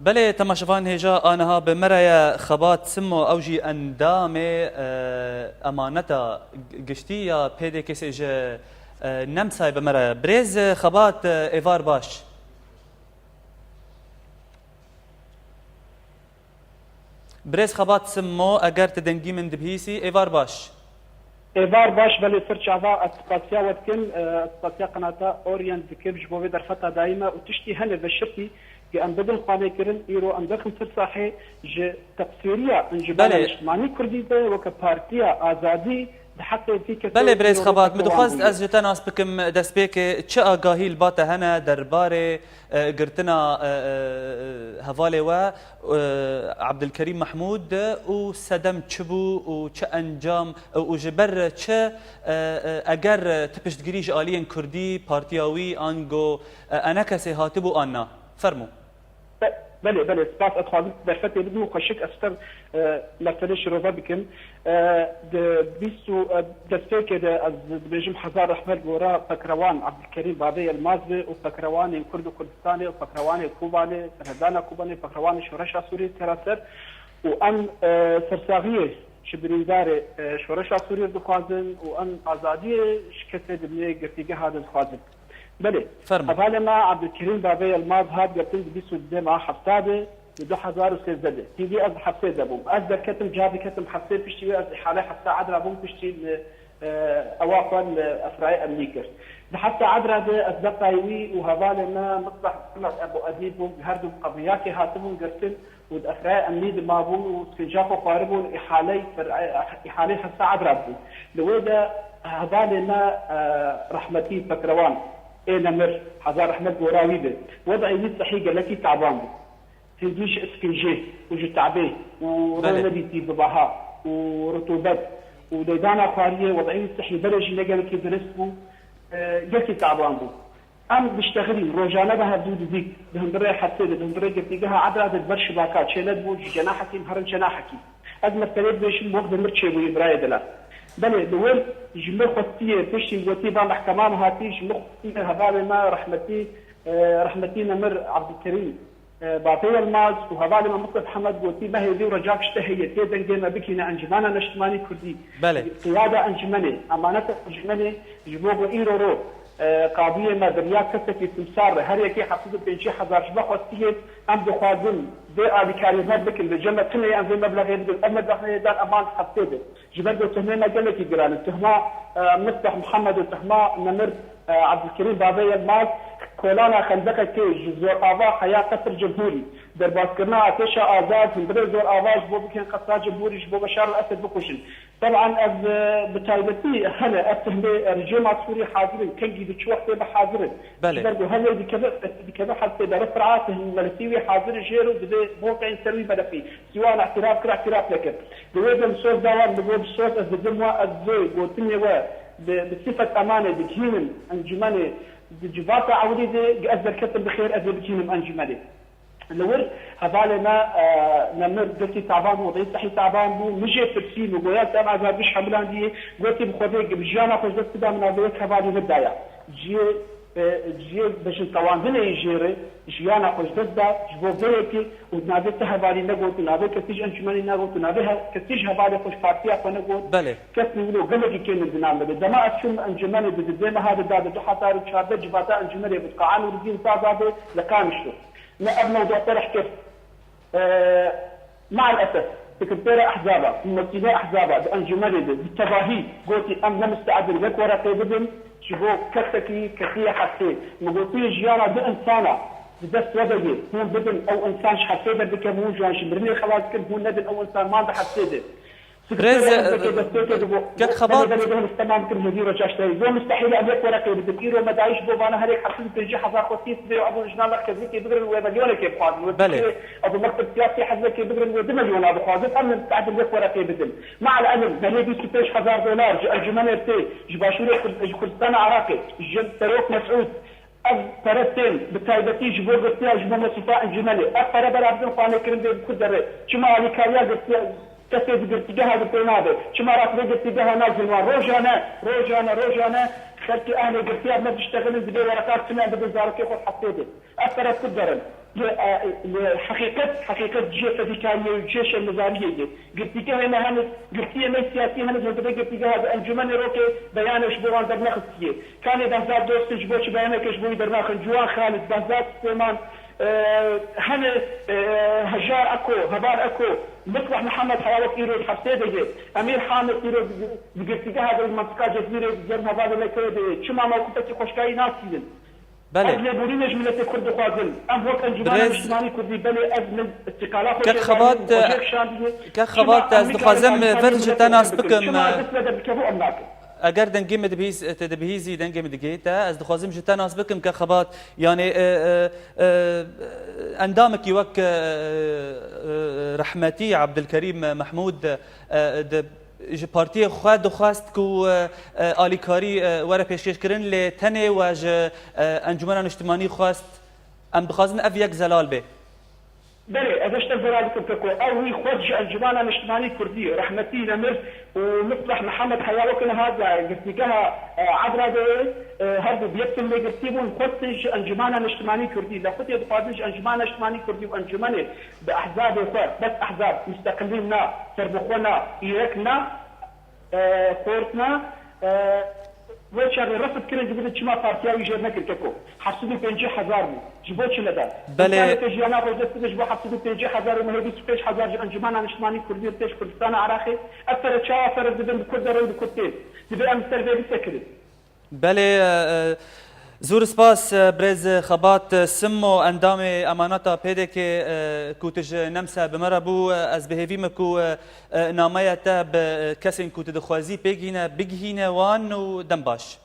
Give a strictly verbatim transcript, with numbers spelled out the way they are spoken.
Belê, temaşevan hêja aniha bi me re ye Xebat Simo, ew jî endamê, e, emaneta giştî ya P D K S ji, e, Nemsayê bi me re ye. Birêz, e, Xebat, e, êvar baş. Birêz Xebat Simo, eger tu dengî min dibihîsî, êvar baş. Êvar baş, belê, pir çava. Ez spasiya we dikim, e, spasiya qenata Orient dikim ji bo vê derfeta dayî me û tiştî hene veşirtî ku em bidin xwanêkirin, îro em derxin ser sahê ji teqsêriya Encûmena Belê. Niştimanî Kurdî de weke Partiya Azadî di heqê vî kesê Belê, birêz îro Xebat, min bedewan dixwest bûye. Ez ji te nas bikim destpêkê, çi agahî li ba te hene derbarê, e, girtina, e, e, hevalê we, e, Abdulkerîm Mehmûd û sedem çi bû û çi encam û ji ber çi, e, e, eger tu piştgirî ji aliyên Kurdî, partiya wî, ango, e, enekesê hatibû an na? Fermû. Be-, belê, belê, spas. Ez dixwazim derfetê bidim û xweşik ez ser, e, meselê şirove bikim. E, di bîst û, e, destpêkê de ez dibêjim hezar rehmet gora Pekrewan Abdulkerîm Bavê Yilmaz be û pekrewanên Kurd û Kurdistanê û pekrewanê Kobanê, serhedana Kobanê, pekrewanê Şoreşa Sûriyê seraser û em, e, sersaxiyê ji birîndarê, e, Şoreşa Sûriyê dixwazin û em azadiyê ji kesê di binê girtîgeha de dixwazin. Belê. Fermo. Hevalê me Abdulkerîm Bavê Yilmaz hat girtin di bîst û dudê meha hefta de, di du hezar û sêzdeh de. Hîvî ez di hefsê de bûm. Ez derketim, car diketim hefsê, piştî wê ez îhalê hefsa Edra bûm, piştî li, e, ewa xwe li efrayê emnî kir. Di hefsa Edra de ez deqayê wî û hevalê me Misleh Mihemed Ebû Edî bûn, her du qediyakê hatibûn girtin û di efrayê emnî de mabûn û sikinca xwe xwaribûn, îhaley ser, îhalê hefsa Edra bû. Li wê de hevalê me, e, rehmetî Pekrewan ê nemir, hezar rehmet gora wî be. Wed'ê wî sihî gelekî taban bû. Hindî ji îskincê û ji tabê û Belê. Rûnedîtî bi baha û rutûbet û lêdana xwariyê, wed'ê wî sihî berê jî ne gelekî dirist bû, e, gelkî taban bû. Em diştexilîn, rojane bi hevdû didît, di hundirê hepsê de, di hundirê girtîgeha Edra de, di ber şibaka çênedibû, ji cenahekî miherin cenahekî. Ez meselê dibêjim, wek demir çêbûyî birayê delal. Belê, li wir ji min xwestiyê, piştî gotî ba mehkema min hatî, ji min xwestiyê hevalê me rehmetî, e, rehmetî nemir Abdulkerîm, e, Bavê Yilmaz û hevalê me Misleh Mihemed gotî, me hêvî û reca ji te heye, tê dengê me bikîne Encûmena Niştimanî Kurdî. Belê. Qiyada encûmenê, emaneta encûmenê ji bo ku îro ro, e, qadiyê me bi riya kesekî simsar re her yekê heft sed û pêncî hezar ji me xwestiyê, em dixwazin vê alîkariyê me bikin, li cem me tune em vê meblexê bidin. Ev meblexê dan eman heftê bin. Ji ber ku tuhmê me gelekî giran in. Tuhma, e, Misleh Mihemed û tuhma nemir, e, Abdulkerîm Bavê Yilmaz kolana xendeqekê ji Zorava heya Qesr Cemhûrî, derbaskirina artêşa azad, hundirê Zorava ji bo bikin Qesra Cemhûrî, ji bo Beşar el Esed bikujin. Teban ev, e, bi taybetî hene, ev tuhmê, e, rejîma Sûrî hazir in, kengî bi çi wextê bi hazir in. Belê. Ji ber ku her yek dikeve, dikeve hepsê, berê Fir'at, melefî wî hazir in jêr û divê mewqeyên ser wî melefî. Sîwan îtiraf kir, îtiraf nekir. Li wê de min soz da wan, li bo bi soz ez didim we, ez vê gotinê we bi, bi sifet emanê digihînim encûmenê, di civata ewilî de ez derketim bi xêr, ez ê bigihînim encûmenê. Li wir hevalê me, e, nemir girtî taban bû, rê sehî taban bû. Min jê pirsî, min goya te em azad giş hemilandiyê, gotî bi Xwedê gi bi jiyana xwe ji dest bida, min azê wek hevalî min daya. Ciyê, e, ciyê bejin tewandinê yî jê re jiyana xwe ji dest da, ji bo vê yekê û navê ti hevalî negot û navê kesî ji encûmenê negot û navê he-, kesî ji hevalê xwe ji partiya xwe negot. Belê. Kes min wilo gelekî kêm in di nav me de. Dema ez çûm encûmenê di didê meha de da di du hezar û çardeh civata encûmenê bi Qaen û Rizîn Zaza de li Qamişlo. Me ev mewdu terh kir. Ee, Mael esef, sekretera ehzaba, mumesîlê ehzaba di encûmenê de bi tevahî gotî, em ne misteed in wek wereqê bidin ji bo kesekî ketiye hepsê. Min gotî, jiyana du insana di dest we de ye, hûn bidin ew insan ji hepsê derdikevin, hûn ji wan ji mirinê xelas dikin, hûn nedin ew insan mande hepsê de. Birêz, Sekretera hindekê destpêkê dibû. Kek Xebat. Belê, belê, belê, temam bikin, hêvî recaş te. Zor mistehîl em yek wereqê bidin. Îro me dayî ji bo vana her yek heft sed û pêncî hezar xwestiyê, divê ev jina lex kesîkê bigrin wê milyonekê bixwazin. Wê Belê. Ev mekteb siyasî hezmekê bigrin wê du milyona bixwazin. Em misteed in yek wereqê bidin. Mael elim, belê bîst û pênc hezar dolar ji encûmenê tê, ji başûrê Kurd-, ji Kurdistana Iraqê, ji Serok Mesûd, Ev pere tên bi taybetî ji bo girtiya, ji bo mesrûfa encûmenê. Ev pere bera bidin xwanêkirin bê bi ku derê. Çima alîkariya girtiya kesê di girtîgeha de pê nabe? Çima rastî girtîgeha nagihên wan? Rojane, rojane, rojane Xelkê ehlê girtiya me diştexilin, divê wereqar tune bidin zarokê xwe hepsê de. Ev pere ku derin. Lê, e, lê heqîqet, heqîqet cihê fedîkariyê û cihê şermezariyê ye. Girtîgehê me hene, girtiyê me siyasî hene, hindê girtîgeha di encûmenê rokê beyanê ji bo wan dernexistiye. Kanê Behzat Dostî ji bo çi beyaneke ji bo wî dernaxin? Ciwan Xalid, Behzat Süleyman, e, hene, e, Hejar Eko, Heval Eko, Mislih Mihemed heya wek îro di hepsê de ye. Emîr Hamid îro di, di girtîgeha de, di mantiqa Cezîrê, di cem hevalê me keye de ye. Çima mewqifekî xweşkayî nasînin? Belê. Ev lêborîne ji miletê Kurd dixwazin. Em wek Encûmena Birêz Niştimanî Kurdî, belê, ez min îstîqala xwe Kek jê Xebat, danî, e, xweşê kişandiye. Kek Çima Xebat, em ez nigarin dixwazim, e, radîkalî vir ji te miletê nas Kurd bikin. Çima bikim. Dest me de bikeve em nakin. Eger dengê min dibihîz-, te dibihîzî, dengê min digê te, ez dixwazim ji te nas bikim, Kek Xebat. Yanî, e, e, e, endamekî wek, e, e, e, rehmetî Abdulkerîm Mehmûd, e, di ji partiyê xwe dixwest ku, e, e, alîkarî, e, were pêşkêşkirin, lê tenê we ji, e, Encûmena Niştimanî xwest. Em dixwazin ev yek zelal bê. Belê, ez ji te zelal dikim, Keko. Ew wî xwest ji Encûmena Niştimanî Kurdî, rehmetî nemir û Mislih Mihemed heya weke niha di girtîgeha, e, Edra de, e, her du bi yek tim lê girtî bûn, xwestin ji Encûmena Niştimanî Kurdî. Lê xwedê dixwazin ji Encûmena Niştimanî Kurdî û encûmenê bi ehzabê xwe, bes ehzab, musteqilîn na, serbixwe na, îrek na, e, xort na, e, wê çaxê refd kirin, dibidin çima partiya wî jêr nekir, Keko. Heft sed û pêncî hezar bû. Ji bo çi neda? Belê. Misaleke jiyana xwe dest bide ji bo heft sed û pêncî hezar û mehê bîst û pênc hezar ji encûmena niştimanî Kurdî û têj Kurdistana Iraqê. Ev pere çawa ferz dibin, bi ku derin, bi ku tên? Divê em ser vê bisekirin. Belê, e, e, zûr spas, e, birêz Xebat, e, Simmo, endamê emaneta P D K, e, ku tu ji Nemse bi me re bû, e, ez bi hêvî me ku, e, e, nameya te bi, e, kesên ku tu dixwazî pêgihîne, bigihîne wan û dem baş.